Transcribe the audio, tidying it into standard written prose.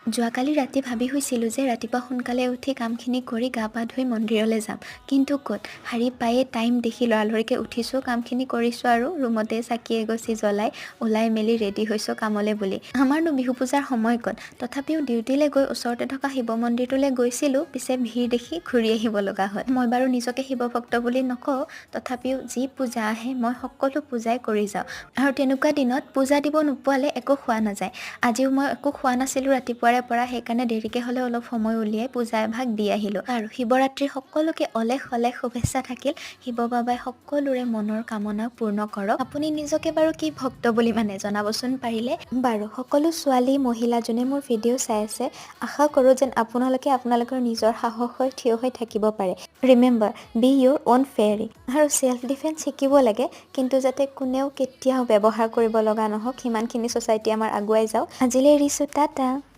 যোৱাকালি ৰাতি ভাবি শুইছিলোঁ যে ৰাতিপুৱা সোনকালে উঠি কামখিনি কৰি গা পা ধুই মন্দিৰলৈ যাম। কিন্তু ক'ত! শাৰী পায়ে টাইম দেখি লৰালৰিকৈ উঠিছোঁ, কামখিনি কৰিছোঁ আৰু ৰুমতে চাকি এগছি জ্বলাই ওলাই মেলি ৰেডি হৈছোঁ কামলৈ বুলি। আমাৰনো বিহু পূজাৰ সময় ক'ত? তথাপিও ডিউটিলৈ গৈ ওচৰতে থকা শিৱ মন্দিৰটোলৈ গৈছিলোঁ। পিছে ভিৰ দেখি ঘূৰি আহিব লগা হ'ল। মই বাৰু নিজকে শিৱ ভক্ত বুলি নকওঁ, তথাপিও যি পূজা আহে মই সকলো পূজাই কৰি যাওঁ। আৰু তেনেকুৱা দিনত পূজা দিব নোপোৱালে একো খোৱা নাযায়। আজিও মই একো খোৱা নাছিলোঁ ৰাতিপুৱাৰে পৰা, সেইকাৰণে দেৰিকৈ হ'লেও অলপ সময় উলিয়াই পূজা এভাগ দি আহিলোঁ। আৰু শিৱৰাত্ৰিৰ সকলোকে অলেখ অলেখ শুভেচ্ছা থাকিল। শিৱ বাবাই সকলোৰে মনৰ কামনা পূৰ্ণ কৰক। আপুনি নিজকে বাৰু কি ভক্ত বুলি মানে, জনাবচোন পাৰিলে। বাৰু, সকলো ছোৱালী, মহিলা যোনে মোৰ ভিডিঅ' চাই আছে, আশা কৰোঁ যেন আপোনালোকে আপোনালোকৰ নিজৰ সাহস হৈ থিয় হৈ থাকিব পাৰে। Remember, be your own fairy. আৰু চেল্ফ ডিফেন্স শিকিব লাগে, কিন্তু যাতে কোনেও কেতিয়াও ব্যৱহাৰ কৰিব লগা নহওক, সিমানখিনি ছ'চাইটি আমাৰ আগুৱাই যাওক। আজিলৈ এৰিছোঁ, টাটা।